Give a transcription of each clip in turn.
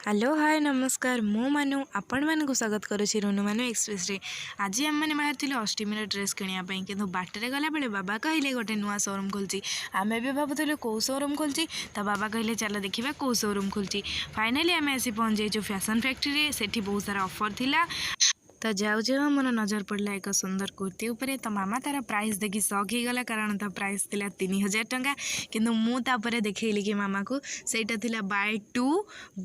Hello, ହାଏ, ନମସ୍କାର। ମୁଁ ମାନୁ, ଆପଣମାନଙ୍କୁ ସ୍ୱାଗତ କରୁଛି ରୁନୁ ମାନୁ ଏକ୍ସପ୍ରେସରେ। ଆଜି ଆମେମାନେ ବାହାରିଥିଲୁ ଅଷ୍ଟମୀର ଡ୍ରେସ୍ କିଣିବା ପାଇଁ। କିନ୍ତୁ ବାଟରେ ଗଲାବେଳେ ବାବା କହିଲେ, ଗୋଟେ ନୂଆ ସୋରୁମ୍ ଖୋଲିଛି। ଆମେ ବି ଭାବୁଥିଲୁ କେଉଁ ସୋରୁମ୍ ଖୋଲିଛି। ତ ବାବା କହିଲେ, ଚାଲ ଦେଖିବା କେଉଁ ସୋରୁମ୍ ଖୋଲିଛି। ଫାଇନାଲି ଆମେ ଆସି ପହଞ୍ଚି ଯାଇଛୁ ଫ୍ୟାସନ୍ ଫ୍ୟାକ୍ଟ୍ରିରେ। ସେଠି ବହୁତ ସାରା ଅଫର୍ ଥିଲା। ତ ଯାଉ ଯାଉ ଆମର ନଜର ପଡ଼ିଲା ଏକ ସୁନ୍ଦର କୁର୍ତ୍ତୀ ଉପରେ। ତ ମାମା ତାର ପ୍ରାଇସ୍ ଦେଖି ସକ୍ ହେଇଗଲା, କାରଣ ତା ପ୍ରାଇସ୍ ଥିଲା 3000 ଟଙ୍କା। କିନ୍ତୁ ମୁଁ ତାପରେ ଦେଖେଇଲି କି ମାମାକୁ ସେଇଟା ଥିଲା buy two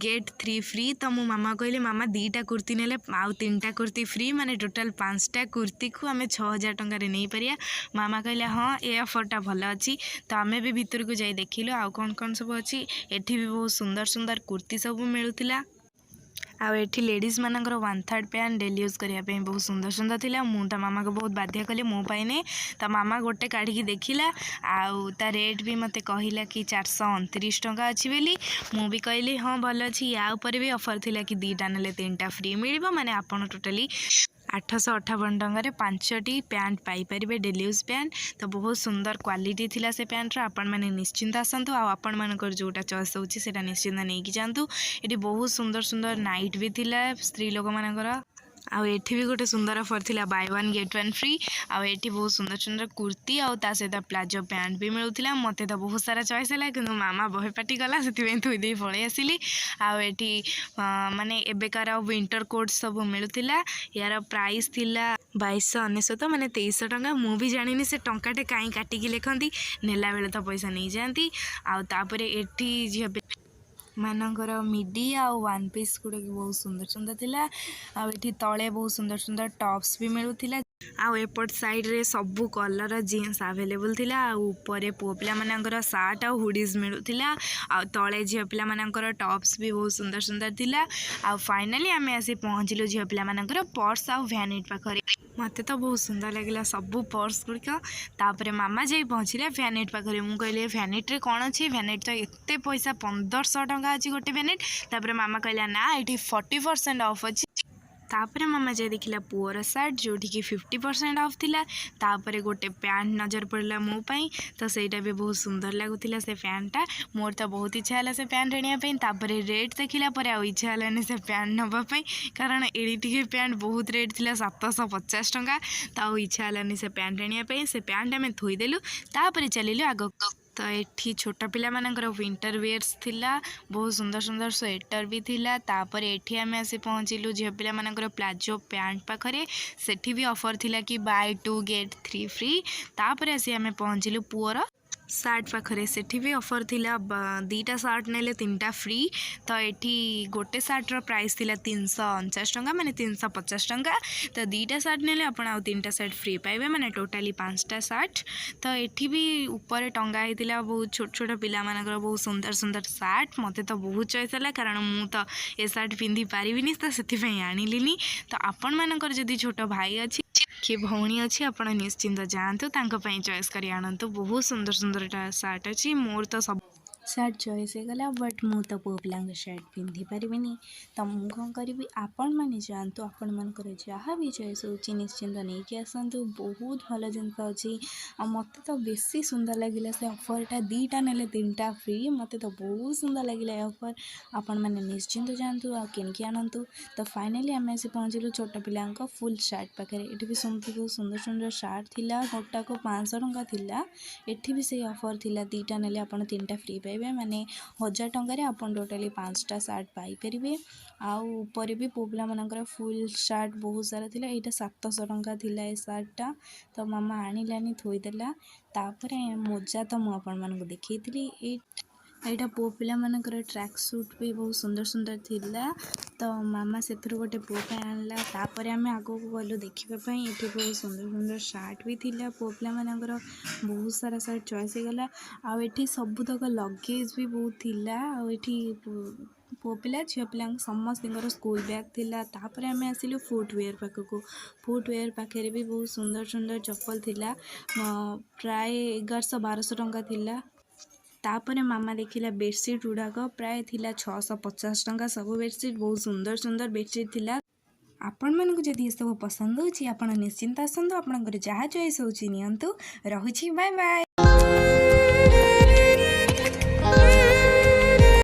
get three free। ତ ମୁଁ ମାମା କହିଲି, ମାମା, ଦୁଇଟା କୁର୍ତ୍ତୀ ନେଲେ ଆଉ ତିନିଟା କୁର୍ତ୍ତୀ ଫ୍ରି, ମାନେ ଟୋଟାଲ୍ ପାଞ୍ଚଟା କୁର୍ତ୍ତୀକୁ ଆମେ 6000 ଟଙ୍କାରେ ନେଇପାରିବା। ମାମା କହିଲା, ହଁ, ଏ ଅଫର୍ଟା ଭଲ ଅଛି। ତ ଆମେ ବି ଭିତରକୁ ଯାଇ ଦେଖିଲୁ ଆଉ କ'ଣ କ'ଣ ସବୁ ଅଛି। ଏଠି ବି ବହୁତ ସୁନ୍ଦର ସୁନ୍ଦର କୁର୍ତ୍ତୀ ସବୁ ମିଳୁଥିଲା। ଆଉ ଏଠି ଲେଡ଼ିଜ୍ ମାନଙ୍କର one third pant daily use କରିବା ପାଇଁ ବହୁତ ସୁନ୍ଦର ସୁନ୍ଦର ଥିଲା। ମୁଁ ତା ମାମାକୁ ବହୁତ ବାଧ୍ୟ କଲି, ମୋ ପାଇଁ ନେ। ତା ମାମା ଗୋଟେ କାଢ଼ିକି ଦେଖିଲା ଆଉ ତା ରେଟ୍ ବି ମୋତେ କହିଲା କି 429 ଟଙ୍କା ଅଛି ବୋଲି। ମୁଁ ବି କହିଲି, ହଁ, ଭଲ ଅଛି। ୟା ଉପରେ ବି ଅଫର୍ ଥିଲା କି ଦୁଇଟା ନେଲେ ତିନିଟା ଫ୍ରି ମିଳିବ, ମାନେ ଆପଣ ଟୋଟାଲି 858 ଟଙ୍କାରେ ପାଞ୍ଚଟି ପ୍ୟାଣ୍ଟ ପାଇପାରିବେ, ଡେଲି ୟୁଜ୍ ପ୍ୟାଣ୍ଟ। ତ ବହୁତ ସୁନ୍ଦର କ୍ୱାଲିଟି ଥିଲା ସେ ପ୍ୟାଣ୍ଟର। ଆପଣମାନେ ନିଶ୍ଚିନ୍ତ ଆସନ୍ତୁ ଆଉ ଆପଣମାନଙ୍କର ଯେଉଁଟା ଚଏସ୍ ହେଉଛି, ସେଇଟା ନିଶ୍ଚିନ୍ତ ନେଇକି ଯାଆନ୍ତୁ। ଏଠି ବହୁତ ସୁନ୍ଦର ସୁନ୍ଦର ନାଇଟ୍ ବି ଥିଲା ସ୍ତ୍ରୀ ଲୋକମାନଙ୍କର। ଆଉ ଏଠି ବି ଗୋଟେ ସୁନ୍ଦର ଅଫର୍ ଥିଲା, buy one get one free। ଆଉ ଏଠି ବହୁତ ସୁନ୍ଦର ସୁନ୍ଦର କୁର୍ତ୍ତୀ ଆଉ ତା ସହିତ ପ୍ଲାଜୋ ପ୍ୟାଣ୍ଟ ବି ମିଳୁଥିଲା। ମୋତେ ତ ବହୁତ ସାରା ଚଏସ୍ ହେଲା, କିନ୍ତୁ ମାମା ବହେ ପାଟି କଲା, ସେଥିପାଇଁ ଥୋଇ ଦେଇ ପଳେଇ ଆସିଲି। ଆଉ ଏଠି ମାନେ ଏବେକାର ୱିଣ୍ଟର କୋଟ୍ ସବୁ ମିଳୁଥିଲା। ୟାର ପ୍ରାଇସ୍ ଥିଲା 2299, ମାନେ 2300 ଟଙ୍କା। ମୁଁ ବି ଜାଣିନି ସେ ଟଙ୍କାଟେ କାହିଁ କାଟିକି ଲେଖନ୍ତି, ନେଲା ବେଳେ ତ ପଇସା ନେଇଯାଆନ୍ତି। ଆଉ ତାପରେ ଏଠି ଝିଅ ମାନଙ୍କର ମିଡ଼ି ଆଉ ୱାନ୍ ପିସ୍ ଗୁଡ଼ାକ ବହୁତ ସୁନ୍ଦର ସୁନ୍ଦର ଥିଲା। ଆଉ ଏଠି ତଳେ ବହୁତ ସୁନ୍ଦର ସୁନ୍ଦର ଟପ୍ସ ବି ମିଳୁଥିଲା। ଆଉ ଏପଟ ସାଇଡ଼୍ରେ ସବୁ କଲର୍ ଜିନ୍ସ ଆଭେଲେବୁଲ୍ ଥିଲା। ଆଉ ଉପରେ ପୁଅ ପିଲାମାନଙ୍କର ସାର୍ଟ ଆଉ ହୁଡ଼ିଜ୍ ମିଳୁଥିଲା। ଆଉ ତଳେ ଝିଅ ପିଲାମାନଙ୍କର ଟପ୍ସ ବି ବହୁତ ସୁନ୍ଦର ସୁନ୍ଦର ଥିଲା। ଆଉ ଫାଇନାଲି ଆମେ ଆସି ପହଞ୍ଚିଲୁ ଝିଅ ପିଲାମାନଙ୍କର ପର୍ସ ଆଉ ଭ୍ୟାନିଟି ପାଖରେ। ମୋତେ ତ ବହୁତ ସୁନ୍ଦର ଲାଗିଲା ସବୁ ପର୍ସ ଗୁଡ଼ିକ। ତାପରେ ମାମା ଯାଇ ପହଞ୍ଚିଲେ ଭ୍ୟାନିଟି ପାଖରେ। ମୁଁ କହିଲି, ଭ୍ୟାନିଟିରେ କ'ଣ ଅଛି? ଭ୍ୟାନିଟି ତ ଏତେ ପଇସା, 1500 ଟଙ୍କା ଅଛି ଗୋଟେ ଭ୍ୟାନିଟି। ତାପରେ ମାମା କହିଲା, ନା, ଏଠି 40% ଅଫ୍ ଅଛି। ତାପରେ ମାମା ଯାଇ ଦେଖିଲା ପୁଅର ସାର୍ଟ, ଯେଉଁଠିକି 50% ଅଫ୍ ଥିଲା। ତାପରେ ଗୋଟେ ପ୍ୟାଣ୍ଟ ନଜର ପଡ଼ିଲା ମୋ ପାଇଁ। ତ ସେଇଟା ବି ବହୁତ ସୁନ୍ଦର ଲାଗୁଥିଲା ସେ ପ୍ୟାଣ୍ଟଟା। ମୋର ତ ବହୁତ ଇଚ୍ଛା ହେଲା ସେ ପ୍ୟାଣ୍ଟ ଆଣିବା ପାଇଁ। ତାପରେ ରେଟ୍ ଦେଖିଲା ପରେ ଆଉ ଇଚ୍ଛା ହେଲାନି ସେ ପ୍ୟାଣ୍ଟ ନେବା ପାଇଁ, କାରଣ ଏଡ଼ି ଟିକେ ପ୍ୟାଣ୍ଟ ବହୁତ ରେଟ୍ ଥିଲା, 750 ଟଙ୍କା। ତ ଆଉ ଇଚ୍ଛା ହେଲାନି ସେ ପ୍ୟାଣ୍ଟ ଆଣିବା ପାଇଁ। ସେ ପ୍ୟାଣ୍ଟ ଆମେ ଥୋଇଦେଲୁ, ତାପରେ ଚାଲିଲୁ ଆଗକୁ। ତ ଏଠି ଛୋଟ ପିଲାମାନଙ୍କର ୱିଣ୍ଟର ୱେର୍ସ ଥିଲା, ବହୁତ ସୁନ୍ଦର ସୁନ୍ଦର ସ୍ୱେଟର ବି ଥିଲା। ତାପରେ ଏଠି ଆମେ ଆସି ପହଞ୍ଚିଲୁ ଝିଅ ପିଲାମାନଙ୍କର ପ୍ଲାଜୋ ପ୍ୟାଣ୍ଟ ପାଖରେ। ସେଠି ବି ଅଫର୍ ଥିଲା କି buy two get three free। ତାପରେ ଆସି ଆମେ ପହଞ୍ଚିଲୁ ପୁଅର ସାର୍ଟ ପାଖରେ। ସେଠି ବି ଅଫର୍ ଥିଲା, ଦୁଇଟା ସାର୍ଟ ନେଲେ ତିନିଟା ଫ୍ରି। ତ ଏଠି ଗୋଟେ ସାର୍ଟର ପ୍ରାଇସ୍ ଥିଲା 349 ଟଙ୍କା, ମାନେ 350 ଟଙ୍କା। ତ ଦୁଇଟା ସାର୍ଟ ନେଲେ ଆପଣ ଆଉ ତିନିଟା ସାର୍ଟ ଫ୍ରି ପାଇବେ, ମାନେ ଟୋଟାଲି ପାଞ୍ଚଟା ସାର୍ଟ। ତ ଏଠି ବି ଉପରେ ଟଙ୍ଗା ହେଇଥିଲା ବହୁତ ଛୋଟ ଛୋଟ ପିଲାମାନଙ୍କର ବହୁତ ସୁନ୍ଦର ସୁନ୍ଦର ସାର୍ଟ। ମୋତେ ତ ବହୁତ ଚଏସ୍ ହେଲା, କାରଣ ମୁଁ ତ ଏ ସାର୍ଟ ପିନ୍ଧି ପାରିବିନି, ତ ସେଥିପାଇଁ ଆଣିଲିନି। ତ ଆପଣମାନଙ୍କର ଯଦି ଛୋଟ ଭାଇ ଅଛି କି ଭଉଣୀ ଅଛି, ଆପଣ ନିଶ୍ଚିନ୍ତ ଯାଆନ୍ତୁ, ତାଙ୍କ ପାଇଁ ଚଏସ୍ କରି ଆଣନ୍ତୁ। ବହୁତ ସୁନ୍ଦର ସୁନ୍ଦରଟା ସାର୍ଟ ଅଛି। ମୋର ତ ସବୁ ସାର୍ଟ ଚଏସ୍ ହେଇଗଲା, ବଟ୍ ମୁଁ ତ ପୁଅ ପିଲାଙ୍କ ସାର୍ଟ ପିନ୍ଧି ପାରିବିନି। ତ ମୁଁ କ'ଣ କରିବି? ଆପଣମାନେ ଯାଆନ୍ତୁ, ଆପଣମାନଙ୍କର ଯାହା ବି ଚଏସ୍ ହେଉଛି, ନିଶ୍ଚିନ୍ତ ନେଇକି ଆସନ୍ତୁ। ବହୁତ ଭଲ ଜିନିଷ ଅଛି। ଆଉ ମୋତେ ତ ବେଶୀ ସୁନ୍ଦର ଲାଗିଲା ସେ ଅଫର୍ଟା, ଦୁଇଟା ନେଲେ ତିନିଟା ଫ୍ରି। ମୋତେ ତ ବହୁତ ସୁନ୍ଦର ଲାଗିଲା ଏ ଅଫର୍। ଆପଣମାନେ ନିଶ୍ଚିନ୍ତ ଯାଆନ୍ତୁ ଆଉ କିଣିକି ଆଣନ୍ତୁ। ତ ଫାଇନାଲି ଆମେ ଆସି ପହଞ୍ଚିଲୁ ଛୋଟ ପିଲାଙ୍କ ଫୁଲ୍ ସାର୍ଟ ପାଖରେ। ଏଠି ବି ବହୁତ ସୁନ୍ଦର ସୁନ୍ଦର ସାର୍ଟ ଥିଲା। ଗୋଟାକୁ 500 ଟଙ୍କା ଥିଲା। ଏଠି ବି ସେଇ ଅଫର୍ ଥିଲା, ଦୁଇଟା ନେଲେ ଆପଣ ତିନିଟା ଫ୍ରି ପାଇବେ, ମାନେ 1000 ଟଙ୍କାରେ ଆପଣ ଟୋଟାଲି ପାଞ୍ଚଟା ସାର୍ଟ ପାଇପାରିବେ। ଆଉ ଉପରେ ବି ପୁଅ ପିଲାମାନଙ୍କର ଫୁଲ୍ ସାର୍ଟ ବହୁତ ସାରା ଥିଲା। ଏଇଟା 700 ଟଙ୍କା ଥିଲା ଏ ସାର୍ଟଟା। ତ ମାମା ଆଣିଲାନି, ଥୋଇଦେଲା। ତାପରେ ମୋଜା ତ ମୁଁ ଆପଣମାନଙ୍କୁ ଦେଖେଇଥିଲି। ଏଇଟା ପୁଅ ପିଲାମାନଙ୍କର ଟ୍ରାକ୍ ସୁଟ୍ ବି ବହୁତ ସୁନ୍ଦର ସୁନ୍ଦର ଥିଲା। ତ ମାମା ସେଥିରୁ ଗୋଟେ ପୁଅ ପାଇଁ ଆଣିଲା। ତାପରେ ଆମେ ଆଗକୁ ଗଲୁ ଦେଖିବା ପାଇଁ। ଏଠି ବହୁତ ସୁନ୍ଦର ସୁନ୍ଦର ସାର୍ଟ ବି ଥିଲା ପୁଅ ପିଲାମାନଙ୍କର। ବହୁତ ସାରା ସାର୍ଟ ଚଏସ୍ ହେଇଗଲା। ଆଉ ଏଠି ସବୁତକ ଲଗେଜ୍ ବି ବହୁତ ଥିଲା। ଆଉ ଏଠି ପୁଅ ପିଲା, ଝିଅ ପିଲାଙ୍କ ସମସ୍ତଙ୍କର ସ୍କୁଲ ବ୍ୟାଗ୍ ଥିଲା। ତାପରେ ଆମେ ଆସିଲୁ ଫୁଟୱେର୍ ପାଖକୁ। ଫୁଟୱେର୍ ପାଖରେ ବି ବହୁତ ସୁନ୍ଦର ସୁନ୍ଦର ଚପଲ ଥିଲା। ପ୍ରାୟ 1100 1200 ଟଙ୍କା ଥିଲା। ତାପରେ ମାମା ଦେଖିଲା ବେଡ଼ସିଟ୍ ଗୁଡ଼ାକ। ପ୍ରାୟ ଥିଲା 650 ଟଙ୍କା ସବୁ ବେଡ଼ସିଟ୍। ବହୁତ ସୁନ୍ଦର ସୁନ୍ଦର ବେଡ଼ସିଟ୍ ଥିଲା। ଆପଣମାନଙ୍କୁ ଯଦି ଏସବୁ ପସନ୍ଦ ହେଉଛି, ଆପଣ ନିଶ୍ଚିନ୍ତ ଆସନ୍ତୁ, ଆପଣଙ୍କର ଯାହା ଚଏସ୍ ହେଉଛି ନିଅନ୍ତୁ। ରହୁଛି, ବାଏ ବାଏ।